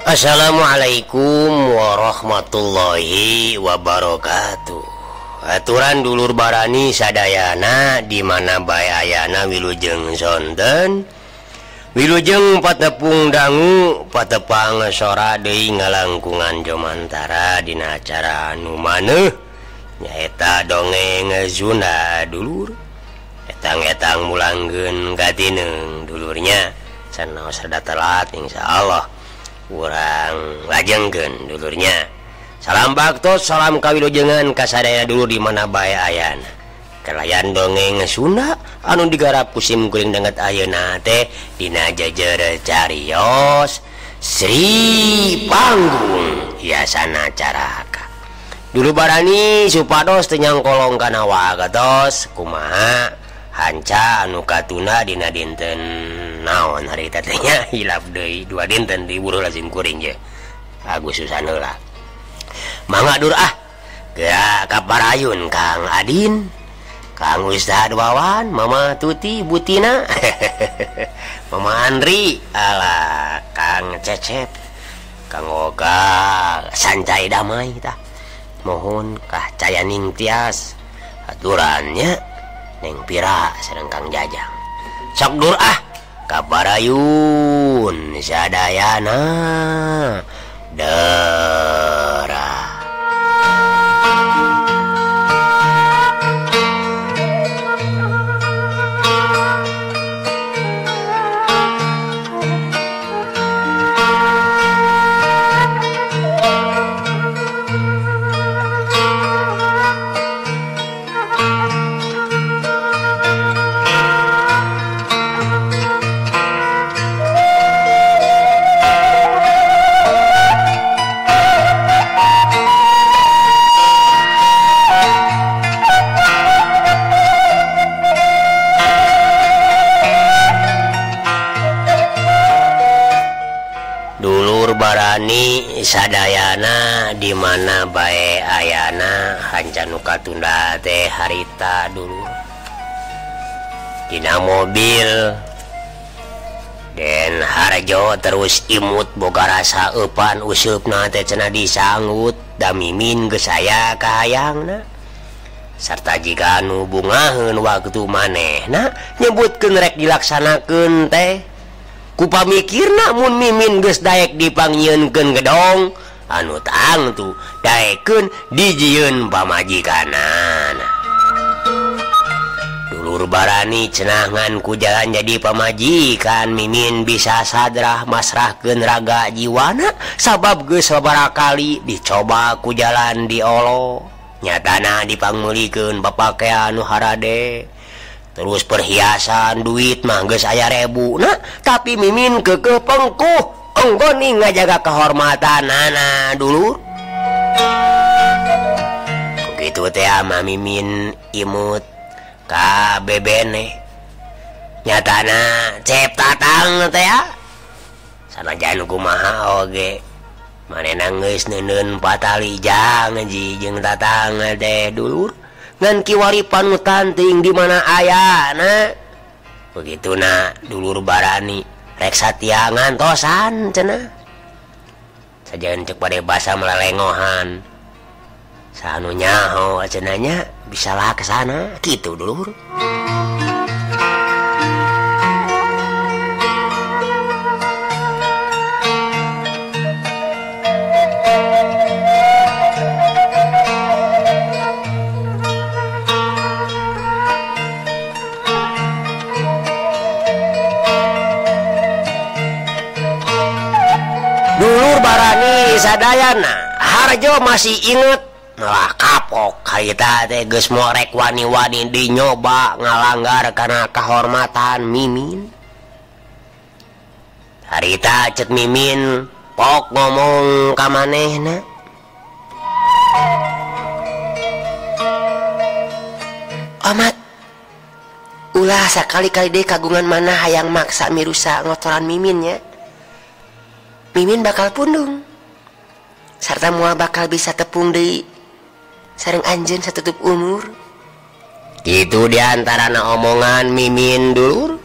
Assalamualaikum warahmatullahi wabarakatuh. Aturan dulur barani sadayana di mana bae ayana wilujeng sonten. Wilujeng patepung dangu patepang sora deui ngalangkungan jomantara dina acara anu maneuh nyaeta dongeng Sunda dulur. Etang-etang mulangkeun gatineung dulurnya sanaos rada telat insyaallah. Urang lajengkeun dulurnya. Salam baktos, salam kawilujengan kasadaya dulu di mana bae ayana. Kalayan dongeng Sunda anu digarap ku sim kuring danget ayeuna teh dina jejer carios Sri Panggung hiasana caraka. Dulu barani supados teu nyangkolong kana wagetos kumaha hanca anu katuna dina dinten naon hari teh nya hilap deui dua dinten diburu lazim kuring je. Agustusan heula. Mangga dur ah. Geura ka parayun Kang Adin, Kang Ustad Wawan, Mama Tuti, Butina, Mama Andri, alah Kang Cecep, Kang Oga, Sancai Damai tah. Mohon kah Cayaning Tias aturannya Neng Pira sareng Kang Jajang. Sok dur ah ka parayun sadayana dera. Barani sadayana di mana bae ayana hanca nu katunda teh harita dulu dina mobil Den Harjo terus imut boga rasa eupan useupna teh cenah disanggut da Mimin geus aya kahayangna sarta jika anu bungaheun waktu manehna nyebutkeun rek dilaksanakeun teh kupamikirna mun Mimin geus daek dipangyieunkeun gedong anu tangtu daekeun dijieun pamajikanana. Dulur barani cenah ngan ku jalan jadi pamajikan Mimin bisa sadrah masrahkeun raga jiwana sabab geus sababaraha kali dicoba ku jalan diolo nyatana dipangmeulikeun papakean nu harade. Terus perhiasan duit mah geus aya rebu nah, tapi Mimin keukeuh pengkuh enggoni ngajaga kehormatanana dulur. Kitu teh mah Mimin imut ka bebene nyatana cep tatang teh sanajan kumaha oge manehna geus neuneun patali jang jeung tatang teh dulur. Ngan kiwari panutan ting di mana ayana begitu na dulur barani rek satia ngantosan cenah sajan cek pada basa melelengohan sanu nyaho cenahnya bisalah kesana gitu dulur. Dulur barani sadayana Harjo masih inget malah kapok harita teh geus morek wani-wani dinyoba ngalanggar kana kahormatan Mimin. Harita cek Mimin pok ngomong ka manehna. Omat ulah sakali-kali deui kagungan mana hayang maksa mirusa ngotoran Mimin nya. Mimin bakal pundung sarta moal bakal bisa tepung deui sareng anjeun satutup umur. Itu diantarana omongan Mimin dulur.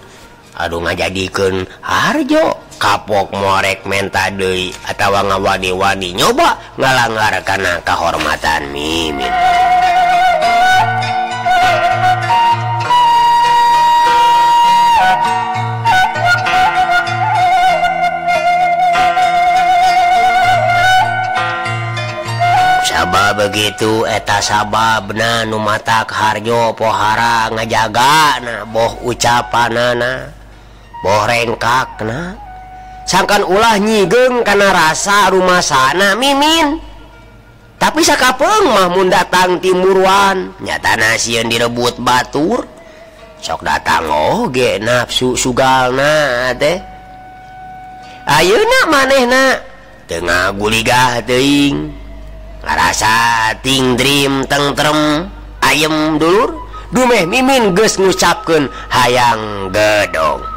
Aduh ngajadikeun Harjo Kapok morek menta deui atawa ngawani-wani nyoba ngalanggar kana kahormatan Mimin. Sabab begitu eta sababna nu matak Harjo pohara ngajagana boh ucapanana boh rengkakna sangkan ulah nyigeng kana rasa rumasana Mimin. Tapi sakapeung mah mun datang timuruan nyatana sieun direbut batur sok datang oge nafsu sugalna teh. Ayeuna manehna teu ngaguligah teuing ngarasa ting dream tentrem ayem dulur dumeh Mimin geus ngucapkeun hayang gedong.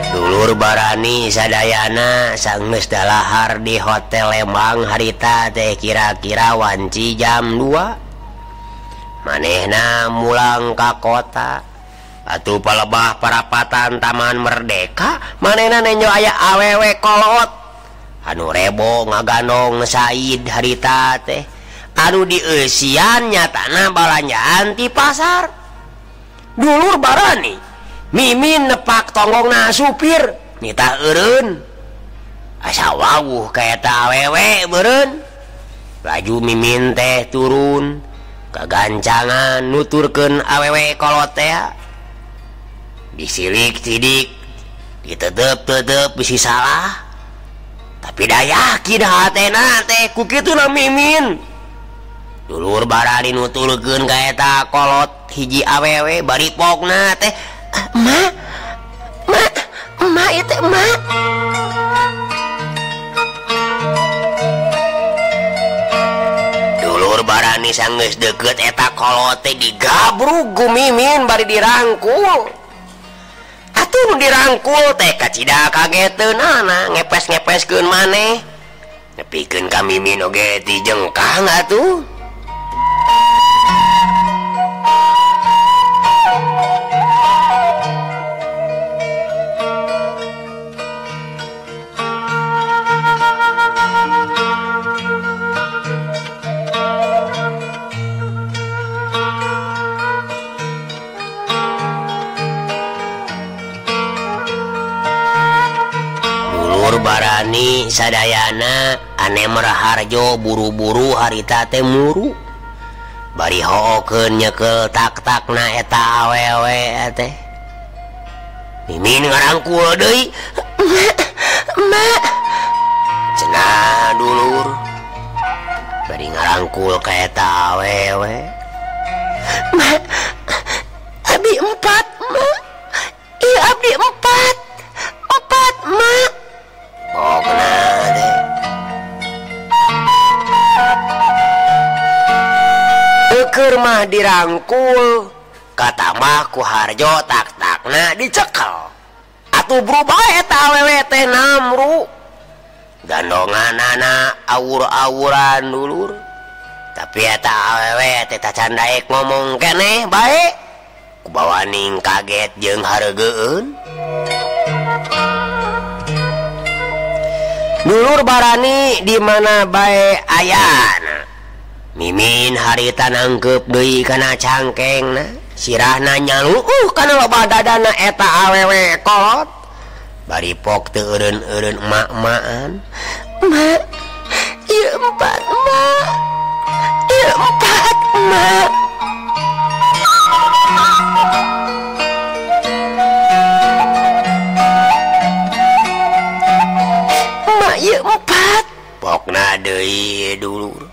Dulur barani sadayana sanggeus dalahar di Hotel Lembang harita teh kira-kira wanci jam 2. Manehna mulang ka kota atuh palebah parapatan Taman Merdeka manehna nenjo aya awewe kolot anu rebo ngagandong Said harita teh anu dieusian nyatana balanjaan ti pasar. Dulur barani Mimin nepak tonggongna supir nitah eureun asa wawuh ka eta awewe beureun. Laju Mimin teh turun kagancangan nuturkeun awewe kolot teh disilik sidik ditetep-tetep bisi salah tapi da yakin hatena teh ku kituna Mimin. Dulur barani nuturkeun ka eta kolot hiji awewe bari pokna teh ma ma ma ieu teh ma. Dulur barani sanggeus deukeut eta kolot teh digabrug ku Mimin bari dirangkul. Atuh nu dirangkul teh kacida kageteunana ngepes-ngepeskeun maneh nepikeun ka Mimin oge dijengkang atuh. Barani sadayana Anemra Harjo buru-buru harita teh muru bari hookeun nyekel tak-takna eta awewe teh. Mimin ngarangkul deui ma cenah dulur bari ngarangkul ka eta awewe ma abdi empat ma ieu abdi empat empat ma. Pokna teh Eukeur mah dirangkul katamah ku Harjo tak-takna dicekel atuh berubah eta awewe teh namru gandonganana awur-awuran dulur tapi eta awewe teh tacan daek ngomong keneh bae kubawaning kaget jeung hareugeun. Dulur barani di mana bae ayana Mimin harita nangkep deui kana cangkengna sirahna nyaluuh kana loba dadana eta awewe kolot bari pok teu eureun-eureun emak-emaan ma ieu empat ma ieu empat ma. Ieu empat pokna deui dulur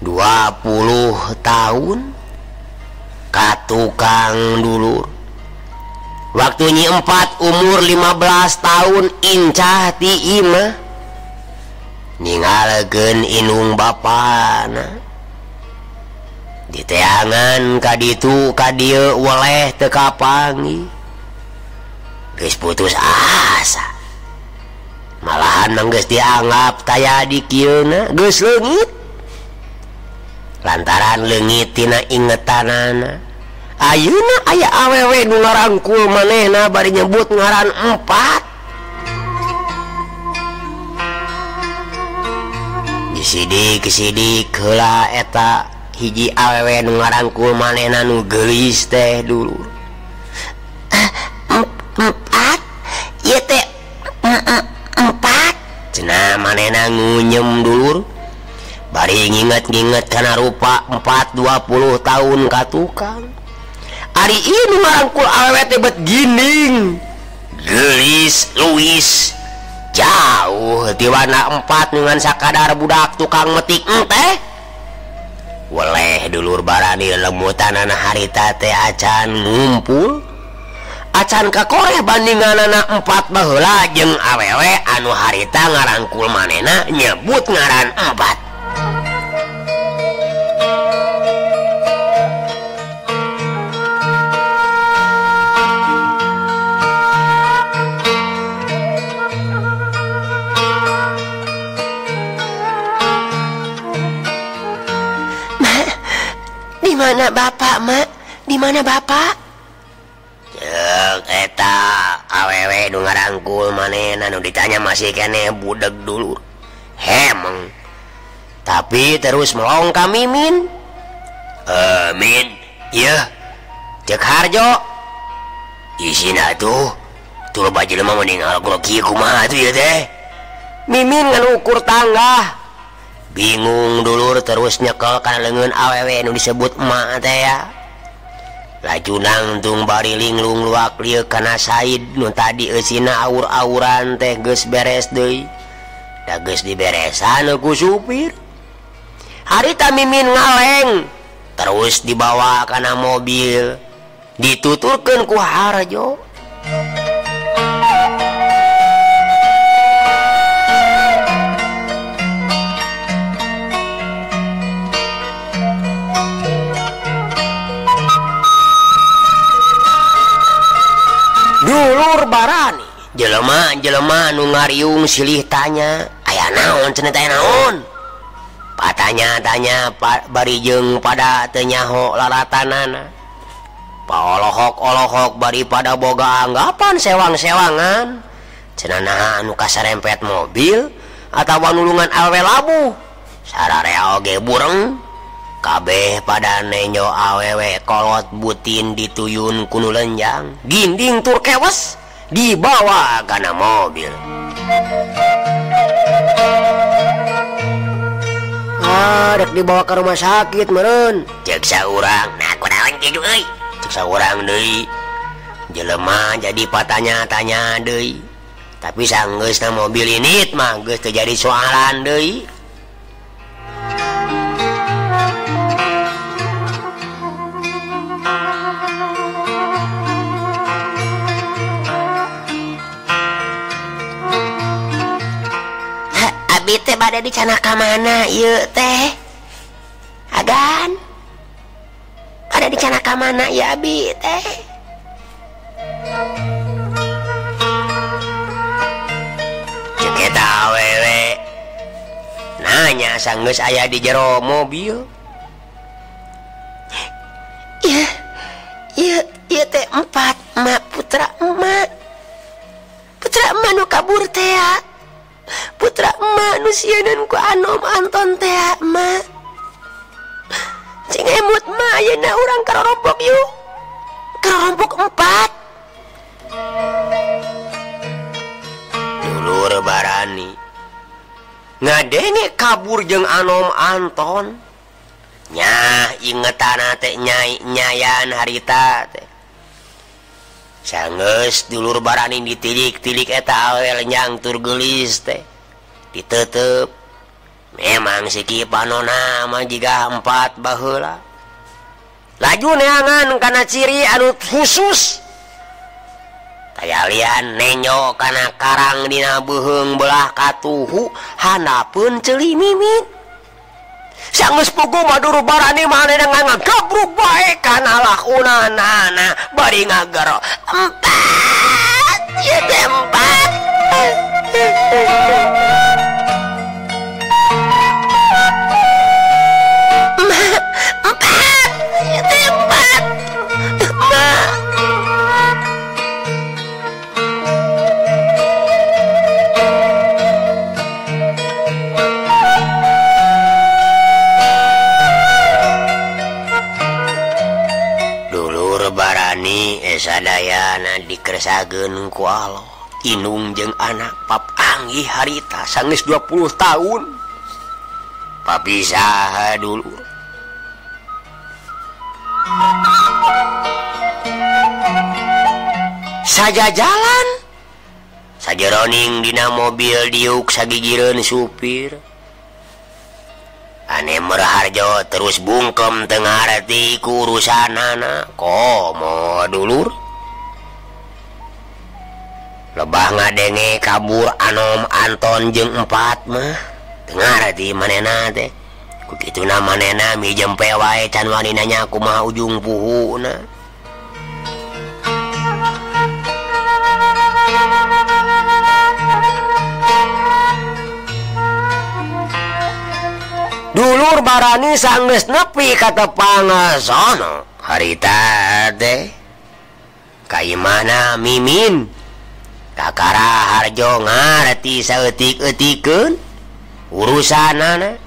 20 tahun ka tukang dulur waktu nyi empat umur 15 tahun incah ti imah ninggalkeun indung bapana diteangan ka ditu ka dieu weleh teu kapanggih geus putus asa. Malahan mah geus dianggap taya di kieuna geus leungit. Lantaran leungit tina ingetanana. Ayeuna aya awewe nu ngarangkul manehna bari nyebut ngaran empat. Disidik-sidik heula eta hiji awewe nu ngarangkul manehna nu geulis teh dulur. Empat ieu teh empat cenah manehna ngunyem dulur. Bari nginget-nginget kana rupa 4 20 tahun ka tukang. Ari ieu nu ngarangkul awewe teh bet ginding. Geulis luis. Jauh tiwana empat dengan sakadar budak tukang metik teh. Weleh dulur barani lemutanana harita teh acan ngumpul. Acan kakoreh bandinganana empat baheula jeung awewe anu harita ngarangkul manehna nyebut ngaran empat. Di mana bapak, Mak? Di mana bapak? Ceuk eta awewe nu ngarangkul manehna nu ditanya masih keneh budeg dulur. Hemeng. Tapi terus melong ka Mimin. Min, ieu ceuk Harjo. Isina tuh, tuh loba jelema mending ngalog kieu kumaha atuh ieu teh. Mimin nganukur tangga. Bingung dulur terus nyekel kana leungeun awewe nu disebut emak teh ya. Laju nangtung bari linglung luak lieu kana Said nu tadi eusina aur-auran teh geus beres deui. Da geus diberesan ku supir. Harita Mimin ngaleng terus dibawa kana mobil dituturkeun ku Harjo. Dulur barani jelema-jelema nu ngariung silih tanya aya naon cenah teh naon patanya-tanya bari jeung pada teu nyaho laratanana paolohok-olohok bari pada boga anggapan sewang-sewangan cenah naha anu kasarempet mobil atawa nulungan awewe labuh sararea oge bureng kabeh pada nenyo awewe kolot butin dituyun kunu lenjang ginding tur kewes dibawa kana mobil. Ah, rek dibawa ke rumah sakit meureun. Ceuk saurang, nah kunaon kitu euy. Ceuk saurang deui. Jelema jadi patanya-tanya deui. Tapi sanggeusna mobil ini mah geus teu jadi soalan deui. Abi teh bade dicana ka mana ieu teh? Agan. Bade dicana ka mana ieu abi teh? Ceuk eta awewe. Nanya sanggeus aya di jero mobil. Ieu ieu ieu teh empat emak putra emak. Putra emak nu kabur teh ya. Putra emak nu sieun ku Anom Anton teh emak. Cing emut emak ayeuna urang karorompok yuk. Karorompok empat. Dulur barani ngadenge kabur jeung Anom Anton. Nyah ingetana teh nyai nyayan harita teh. Sanggeus dulur barani ditilik-tilik eta awewe lenyang tur geulis teh. Ditetep. Memang si Ki Panona mah jiga empat baheula. Laju neangan kana ciri anu khusus. Tayalian nenyo kana karang dina beuheung belah katuhu handapeun ceuli Mimin. Sanggeus puguh mah dulur barani manehna ngagabruk bae kana lakunanana bari ngagero. Empat, ieu teh empat. Empat, itu empat. Mak. Dulur barani sadayana dikeresakeun ku Allah. Inung jeung anak papanggih harita sanggeus 20 tahun. Papisah dulur. Saja jalan sajeroning dina mobil diuk sagigireun supir. Ane Merharjo terus bungkem teu ngarti ku urusanana. Komo dulur. Lebah ngadenge kabur Anom Anton jeung empat mah teu ngarti manehna teh. Ku kituna manehna mijempe wae can wani nanya kumaha ujung puhuna. Dulur barani sanggeus nepi ka tepangasono harita teh. Kaimana Mimin? Kakara Harjo ngarti saeutik-eutikeun urusanana.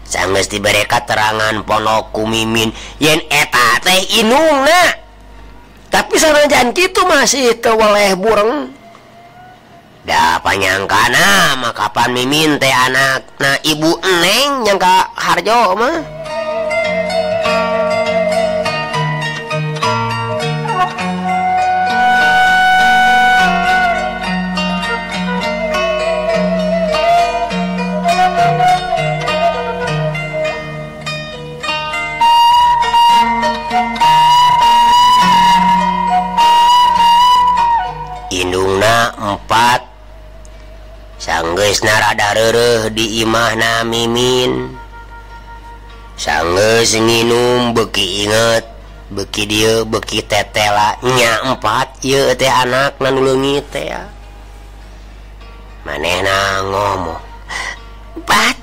Sanggeus dibere katerangan pondok ku Mimin yen eta teh inungna. Tapi sanajan kitu masih teu weleh bureng. Da panyangkana mah kapan Mimin teh anakna Ibu Neng nyangka Harjo mah. Indungna empat sanggeus rada reureuh di imahna Mimin. Sanggeus nginum beuki inget beuki dieu beuki tetela nya empat ieu teh anakna nu leungit teh. Manehna ngomong, "Empat,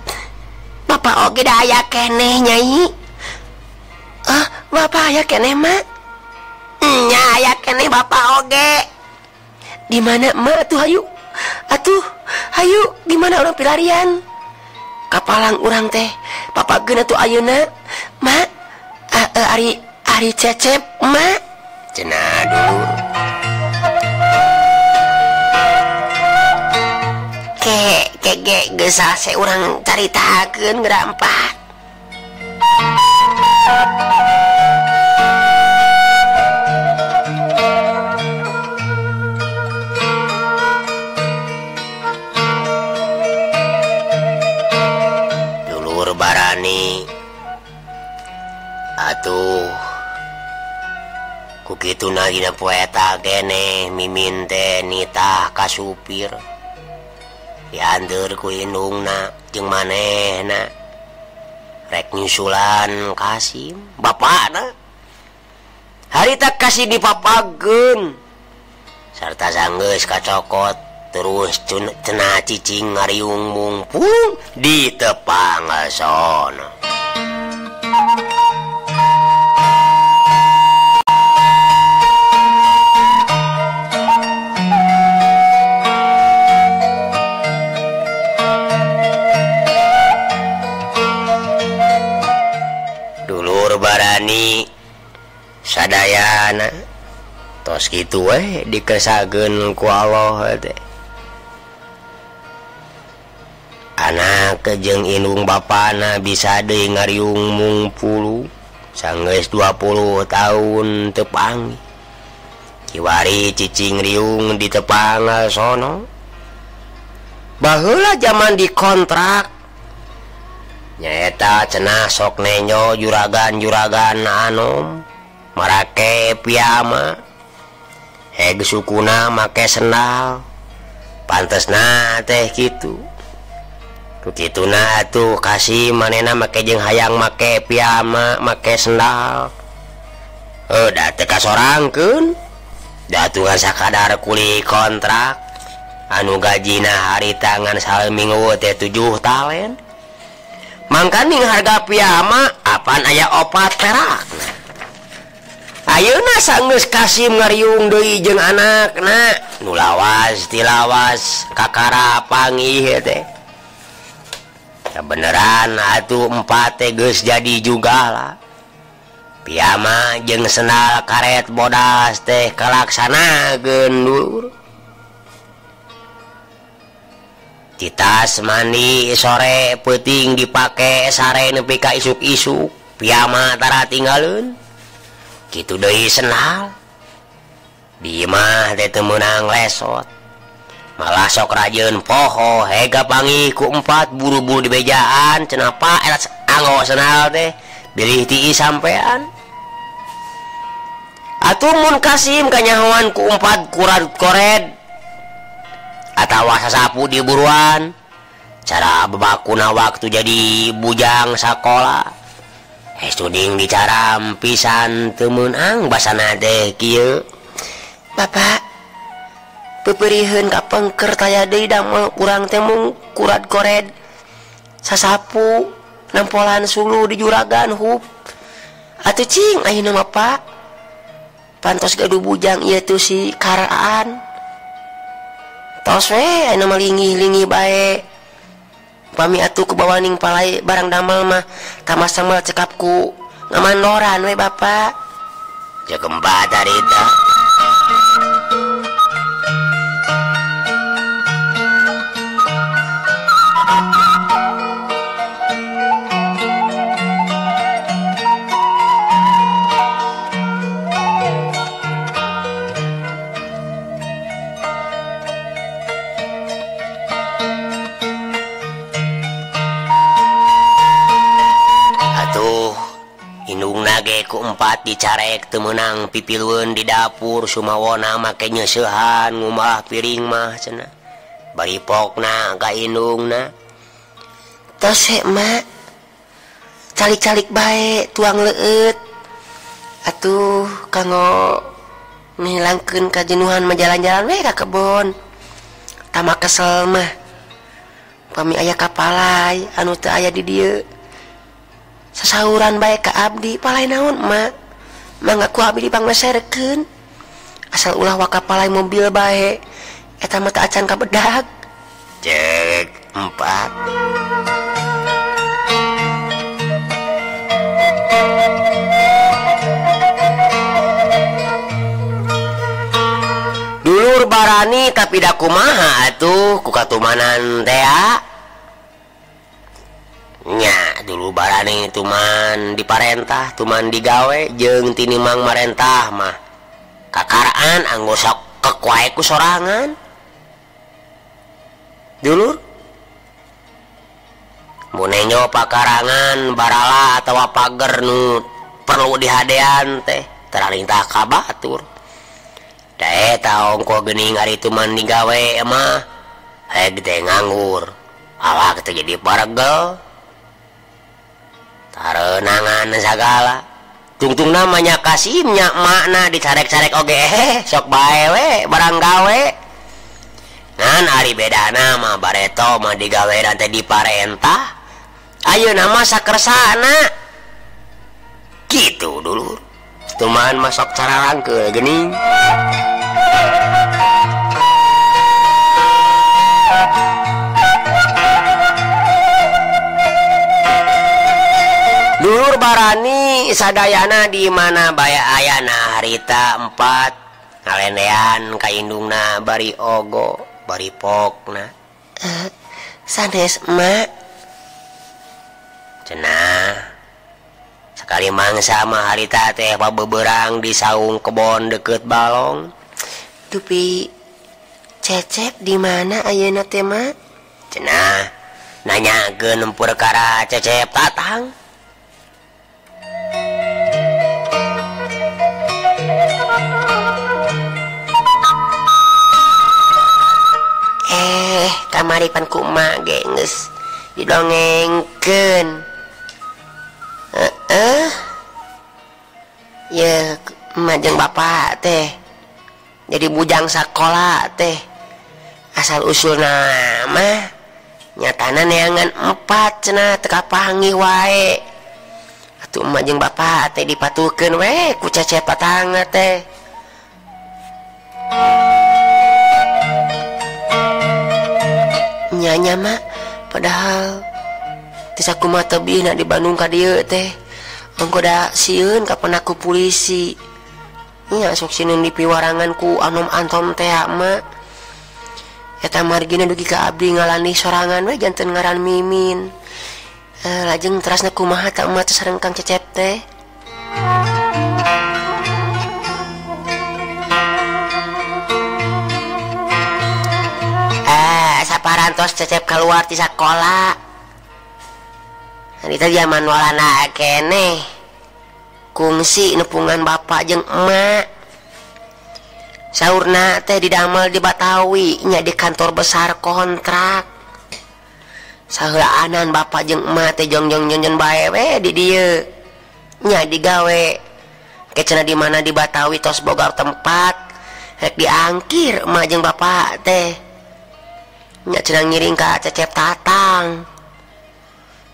bapak oge da aya keneh nyai." "Ah, bapak aya keneh mak?" "Nya aya keneh bapak oge." "Di mana emak atuh hayu? Atuh hayu di mana orang pilarian?" "Kapalang urang teh, papageun atuh ayeuna." "Mak, ari ari Cecep, mak." Cenah dulur. Ke ke ge geus sase urang caritakeun geura empat. Barani atuh ku kituna dina poe eta keneh Mimin teh nitah ka supir dianteur ku indungna jeung manehna rek nyusulan Kasim bapakna. Harita kasih dipapageun sarta sanggeus kacokot terus cenah cicing ngariung mungpung di tepangasono. Dulur barani sadayana tos kitu we dikesakeun ku Allah teh. Anak jeung indung bapana bisa deui ngariung mungpulu sanggeus 20 tahun teu panggih. Kiwari cicing riung di tepangasono. Baheula jaman dikontrak nyaeta cenah sok nenyo juragan-juragan anom marake piyama heg sukuna make sendal pantesna teh kitu. Kituna atuh kasih manehna make jeung hayang make piyama make sendal. Da teu kasorangkeun da atuh sakadar kuli kontrak. Anu gajina hari tangan salminggu teh 7 talen. Mangkaning harga piyama apan aya 4 perak. Ayeuna sanggeus Kasim ngariung deui jeung anakna nu lawas tilawas kakara panggih teh. Kebeneran atuh 4 teh geus jadi juga lah. Piyama jeung sendal karet bodas teh kalaksanakeun dulur. Citas mandi sore peuting dipake sare nepi ka isuk-isuk piyama tara tinggaleun. Kitu deui sendal. Di imah teh teu meunang lesot. Malah sok rajeun poho hega panggih ku 4 buru-buru di bejaan cenah pa eta anggo sendal teh bilih tii sampean. Atuh mun Kasim kanyahoan ku 4 kurat kored atawa sasapu di buruan cara bebakuna waktu jadi bujang sakola hestuding dicaram pisan teu meunang basana teh kieu. Bapak peperiheun ka pengker taya deui damel urang teh mung kurat kored sasapu nempolan suluh di juragan hup. Atuh cing ayeuna mah Pak pantos gaduh bujang ieu tuh si karaan. Tos we ayeuna mah lingih-lingih bae. Pami atuh kubawaning palai barang damel mah tamas-tamal cekap ku ngamandoran we Bapak. Jagemba harita. Ku 4 dicarek teu meunang pipilueun di dapur sumawona make nyeusehan ngumbah piring mah cenah bari pokna ka indungna. Tos he mak calik-calik bae tuang leueut atuh kanggo ngilangkeun kajenuhan mah jalan-jalan we ka kebon. Tama kesel mah pami aya kapalai anu teu aya di dieu. Sasauran bae ka abdi palai naon mak mangga ku abdi dipangmeserkeun asal ulah waka palai mobil bae eta mah teu acan kabedag. Cek 4. Dulur barani tapi da kumaha atuh ku katumanan tea. Nya dulu barani tuman diparentah tuman digawe jeung tinimang marentah mah kakaraan anggo sok kekuae ku sorangan. Dulur munenyo pakarangan barala atawa pager nu perlu dihadean teh teralintah ka batur. Da eta ongko geuning ari tuman digawe mah heg teh nganggur awak teh jadi paregel. Tarenangan sagala tungtung namanya Kasimnya makna dicarek-carek oge sok bae we barang gawe. Ngan ari bedana mah bareto mah digawe dan teh diparentah. Ayeuna mah sakersana kitu dulur. Tuman masok cara rangkeul geuning. Dulur barani sadayana di mana baya ayana harita 4 ngalendean ka indungna bari ogo bari pokna. Sanes mak cenah sekali mangsa mah harita teh pabeberang di saung kebon deket balong. Dupi Cecep di mana ayeuna teh mak? Cenah nanyakeun perkara Cecep tatang. Kamari pan ku emak ge geus didongengkeun. Heeh. Ye emak jeung bapak teh jadi bujang sakola teh. Asal usul nama nyatana neangan 4 cenah teu kapanggih wae. Atuh emak jeung bapak teh dipatukeun we ku Cecep tatangga teh. Nyanya mak padahal teu sakumaha tebihna di Bandung ka dieu teh. Ongko da sieun ka penaku polisi. Nya sok sieun dipiwarangan ku anom antom teh mak. Eta margina dugi ka abdi ngalani sorangan we janten ngaran Mimin. Lajeng terasna kumaha ta emak teh sareng Kang Cecep teh? Saparantos Cecep keluar ti sakola. Harita zaman walana keneh. Kungsi nepungan bapak jeung emak. Saurna teh didamel di Batawi nya di kantor besar kontrak. Saheulaanan bapak jeung emak teh jongjong-jonjon bae we di dieu. Nya digawe. Ke cenah di mana di Batawi tos boga tempat rek diangkir emak jeung bapak teh. Nya cenah ngiring ka Cecep Tatang.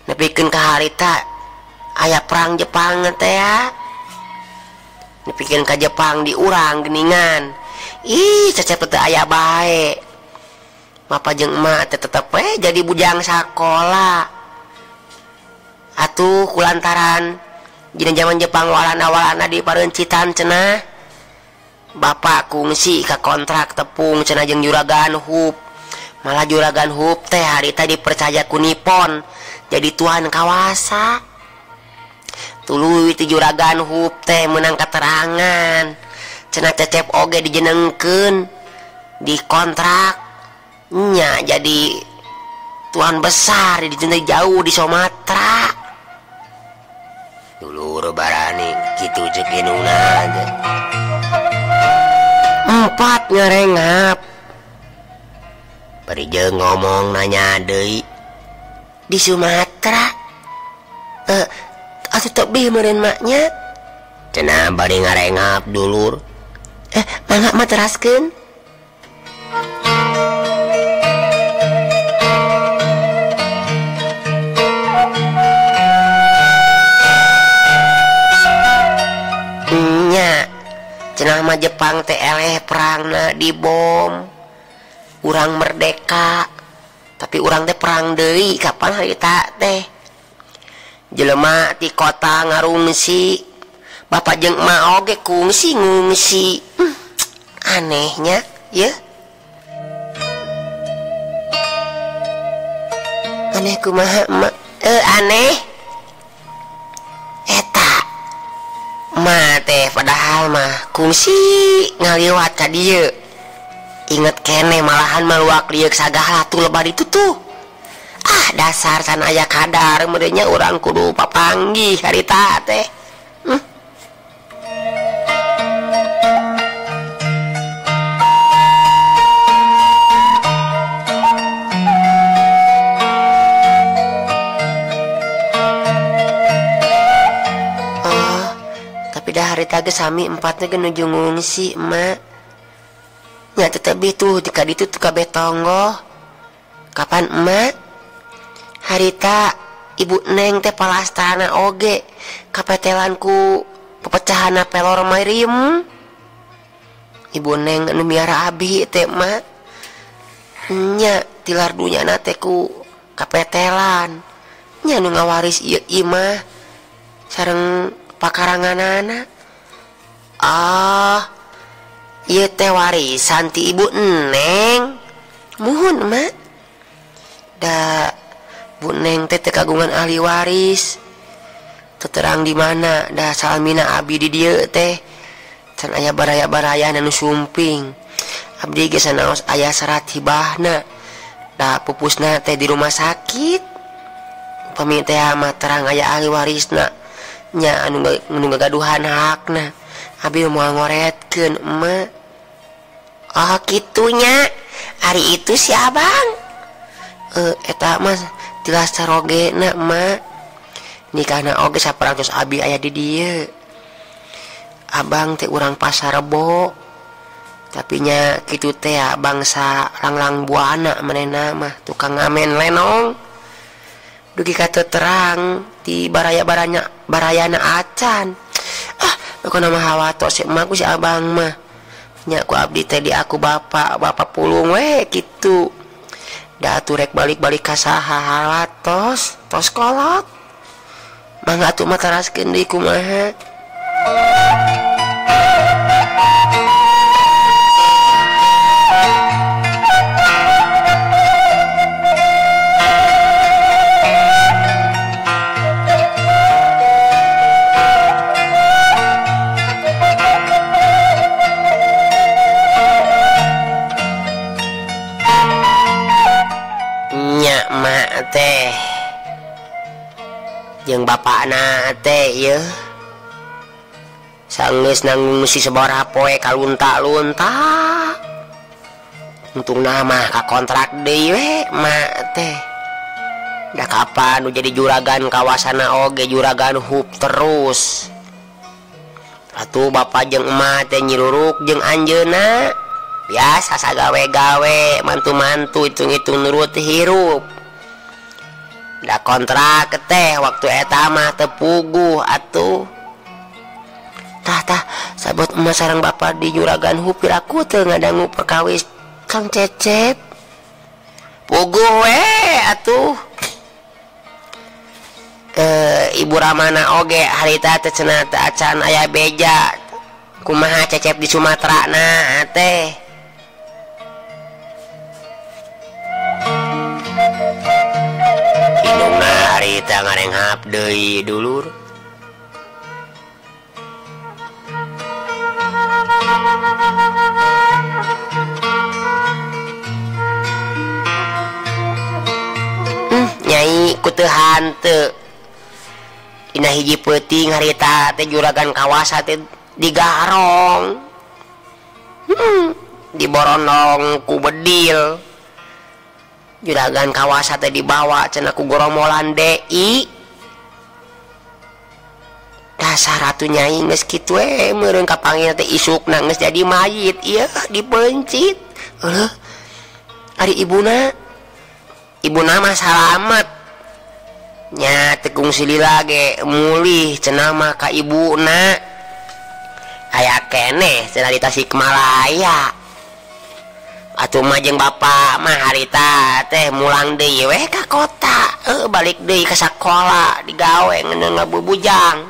Nepikeun ka harita aya perang Jepang teh ya. Nepikeun ka Jepang di urang geuningan. Ih, Cecep teh aya bae. Bapak jeung emak teh tetep we jadi bujang sakola. Atuh kulantaran dina zaman Jepang walana-walana di parencitan cenah. Bapak kungsi ka kontrak tepung cenah jeung juragan Hup. Malah juragan Hup teh harita dipercaya ku Nippon jadi tuan kawasa. Tuluy ti juragan Hup teh meunang keterangan. Cenah Cecep oge dijenengkeun di kontrak nya jadi tuan besar dijeneng jauh di Sumatera. Dulur barani kitu ceuk indungna teh. 4 ngarengap. Bari jeung ngomong nanya deui di Sumatera. Atuh tebih meureun maknya. Cenah bari ngarengap dulur. Mangga mah teraskeun. Nya, cenah mah Jepang teh eleh perangna dibom. Urang merdeka, tapi urang teh perang deui kapan harita teh. Jelema ti kota ngarungsi. Bapak jeung emak oge kungsi ngungsi. Anehnya, ya. Aneh kumaha emak? Aneh. Eta. Emak teh padahal mah kungsi ngaliwat ka dieu. Inget keneh malahan maluak lieuk sagala tuh lebar itu tuh. Ah, dasar can aya kadar meureunnya urang kudu papanggih harita teh. Tapi dah harita ge sami empatna ge nuju ngungsi emak. Nya tetep tuh di kaditu tuh kabeh tonggoh. Kapan emak? Harita ibu neng teh palastana oge kapetelan ku pepecahana pelor Mariam. Ibu neng anu miara abi teh emak. Nya tilar dunyana teh ku kapetelan. Nya nu ngawaris ieu imah sareng pakaranganana. Ah, ieu teh warisan ti ibu neng. Muhun emak. Da Bu Neng teh teu kagungan ahli waris. Teterang di mana dah salmina abi di dieu teh. Can aya baraya-baraya anu sumping. Abdi ge sanaos aya serat hibahna. Da pupusna teh di rumah sakit. Upami teh mah terang aya ahli warisna. Nya anu gagaduhan hakna. Abi moal ngoretkeun emak. Oh kitunya. Ari itu si abang. Eta mah tilas sarogena emak. Nikahna oge saparantos abi aya di dieu. Abang teh urang Pasar Rebo. Tapi nya kitu teh bangsa langlang buana manehna mah tukang ngamen lenong. Dugi ka teu terang ti baraya-baranya barayana acan. Ah, pokona mah hawatos si emak ku si abang mah. Nya ku abdi teh di aku bapak, bapak pulung we kitu. Da atuh rek balik-balik ka saha hawatos, tos kolot. Mangga atuh mah taraskeun deui kumaha. Mak teh jeung bapakna teh ieu sanggeus nanggung si sabaraha poe kalunta-lunta untungna mah ka kontrak deui we mak teh da kapan nu jadi juragan kawasana oge juragan hup terus atuh bapak jeung emak teh nyiruruk jeung anjeunna biasa sagawe-gawe mantu-mantu hitung-hitung nurut hirup. Da kontrak teh waktu eta mah teu puguh atuh. Tah tah sabot emak sareng bapak di juragan hupir aku teu ngadangu perkawis Kang Cecep. Puguh we atuh. Ibu Ramana oge harita teh cenah teu acan aya beja. Kumaha Cecep di Sumatera na teh. Harita ngarenghap deui dulur. Nyai ku teu hanteu. Dina hiji peuting harita teh juragan kawasa teh digarong. Diboronong ku bedil. Juragan kawasa teh dibawa cenah ku goromolan DI. Dasar ratu nyai geus kitu we meureun kapanggil teh isukna geus jadi mayit ieu dipencit. Heuh. Ari ibuna ibuna mah salamet. Nya teu kungsi lila ge mulih cenah mah ka ibuna. Aya keneh cenah di Tasikmalaya. Atuh mah jeung bapak mah harita teh mulang deui weh ka kota, balik deui ka sakola digawe ngeuneuh ngabubujang.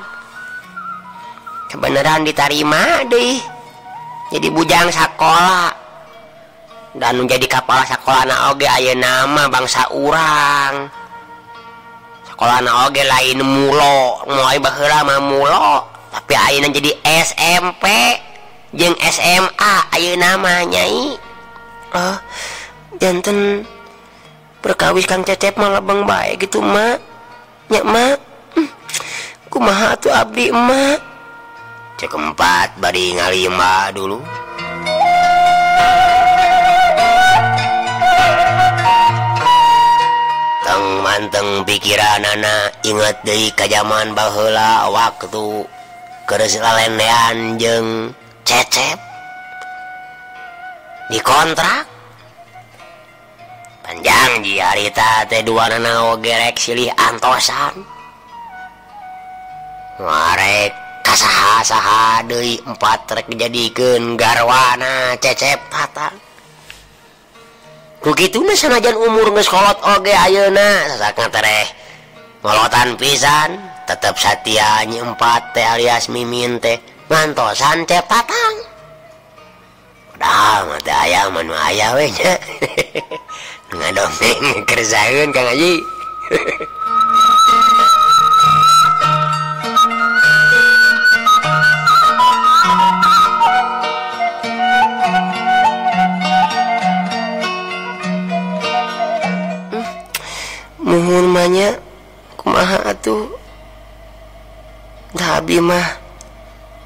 Kebeneran ditarima deui jadi bujang sakola. Dan nu jadi kapala sakolana oge ayeuna mah bangsa urang. Sakolana oge lain mulo, moal baheula mah mulo, tapi ayeuna jadi SMP jeung SMA ayeuna mah nyai. Oh, janten perkawis Kang Cecep mah lebeng bae gitu mak. Nya mak. Kumaha atuh abdi emak? Cek empat bari ngalima dulu. Teng manteng pikiranana inget deui ka jaman baheula waktu keur lalendean jeung Cecep. Dikontrak panjang ji harita teh duanana oge rek silih antosan ngarek kasaha-saha deui empat rek dijadikeun garwana Cecep tata ku kituna sanajan umur geus kolot oge ayeuna sasakna tereh ngolotan pisan tetep satia nyi empat teh alias mimin teh ngantosan Cep Tatang. Dah mata ayam manu ayah we nya. Ngadongeng kerjaeun Kang Haji. Muhun mah nya kumaha atuh? Da abdi mah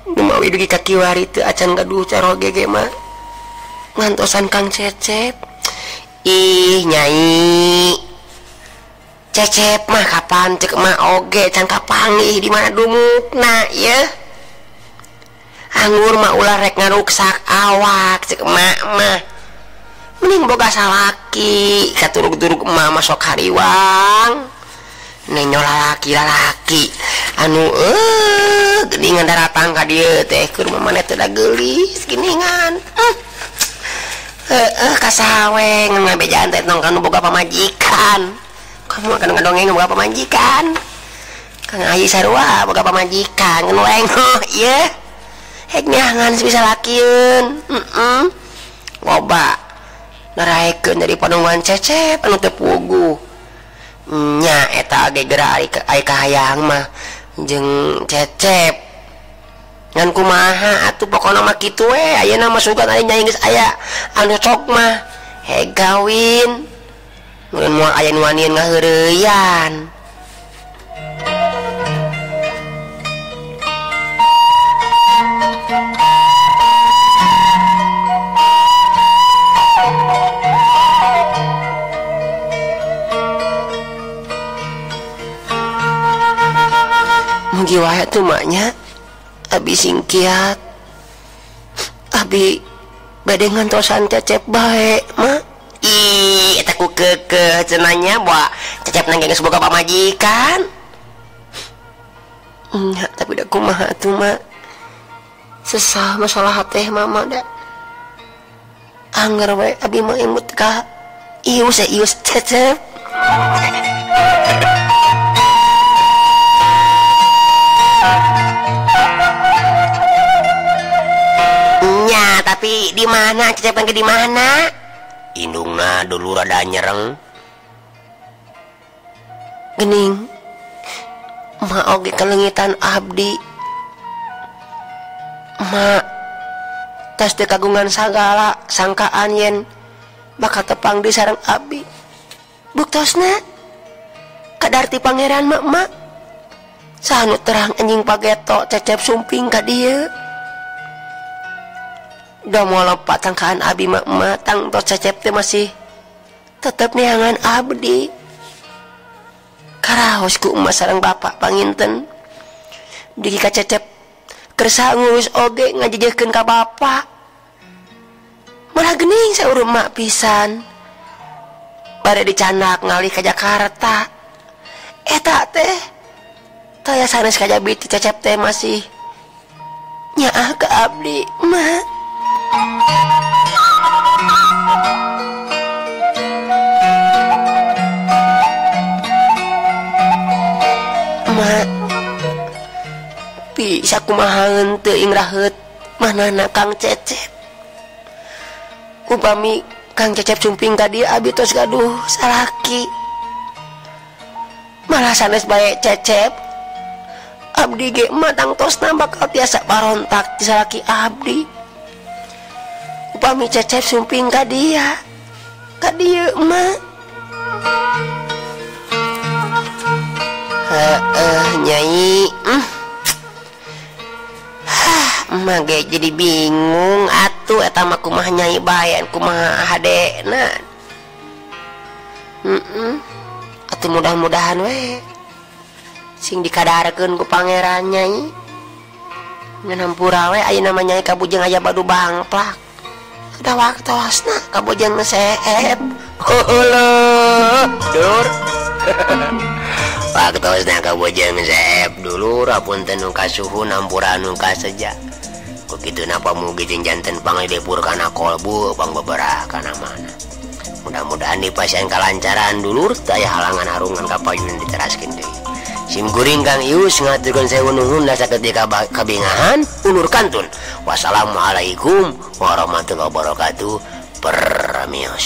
numawi dugi ka kiwari teu acan gaduh caroge ge mah. Ngantosan Kang Cecep. Ih nyai Cecep mah kapan cek mah oge can kapanggih di mana dumukna ye. Anggur mah ulah rek ngaruksak awak cek emak mah. Mending boga salaki katurug-turug emak mah sok hariwang. Nenyo lalaki-lalaki anu geuningan daratang ka dieu teh keur maneh teh da geulis geuningan. Heeh kasawe ngabejaan teh tong kanu boga pamajikan. Kamu akan ngadongeng boga pamajikan. Kang Ayi sarua boga pamajikan nu lengoh ieu. Hek nyangan bisa lakieun. Heeh. Loba naraekeun dari panungguan Cecep anu teu puguh. Nya eta ge geura ari kahayang mah jeung Cecep. Ngan kumaha atuh pokona mah kitu we ayeuna mah sugan ari nyai geus aya anu cocok mah heg kawin. Mun moal aya nu wanian ngaheureyan. Mugi wae atuh maknya abi singkiat abi bade ngantosan Cecep bae mah. Ih eta ku keukeuh cenah nya boa Cecep nang geus boga pamajikan. Nya tapi da kumaha atuh mak, sesah masalah teh mama da angger we abi mah imut ka ius ius Cecep. Nya tapi di mana Cecep lagi di mana? Indungna dulu rada nyereng. Gening ma oge kalengitan abdi. Ma tas teu kagungan sagala sangkaan yen bakal tepang di sareng abdi. Buktosna kadarti pangeran mak mak sanu terang anjing pageto Cecep sumping ka dieu. Da moal lepat sangkaan abi mak mak tangtos Cecep teh masih tetep neangan abdi. Karaos ku emak sareng bapak panginten. Dugi ka Cecep kersa ngurus oge ngajejehkeun ka bapak. Malah geuning saur emak pisan. Bade dicandak ngalih ka Jakarta. Eta teh taya sanes kajabi ti Cecep teh masih nyaah ka abdi mah. Mak bisa kumaha teu ingraheut manana Kang Cecep. Upami Kang Cecep sumping ka dieu abi tos gaduh salaki. Malah sanes bae Cecep abdi ge mah tangtosna bakal tiasa barontak ti salaki abdi. Upami Cecep sumping ka dia mah. Heeh nyai. Emak ge jadi bingung atuh eta mah kumaha nyai bae kumaha hadena. Heeh. Atuh mudah-mudahan we sing dikadarkeun ku pangeran nyai. Ngan hampura we ayeuna mah nyai kabujeng aya badu bangplak. Udah waktosna kabujeng seep. Heueuh dulur. Waktosna kabujeng seep dulur apunten nu kasuhun hampura nu kaseja. Ku kitu napa mugi jeung janten panglipur kana kolbu pangbeberah kana mana. Mudah-mudahan dipasihan kalancaran dulur teu aya halangan harungan ka payun diteraskeun deui. Sim kuring Kang Ius ngaturkeun sewu nuhun da saketika kabingahan ulur kantun. Wassalamualaikum warahmatullahi wabarakatuh. Permios.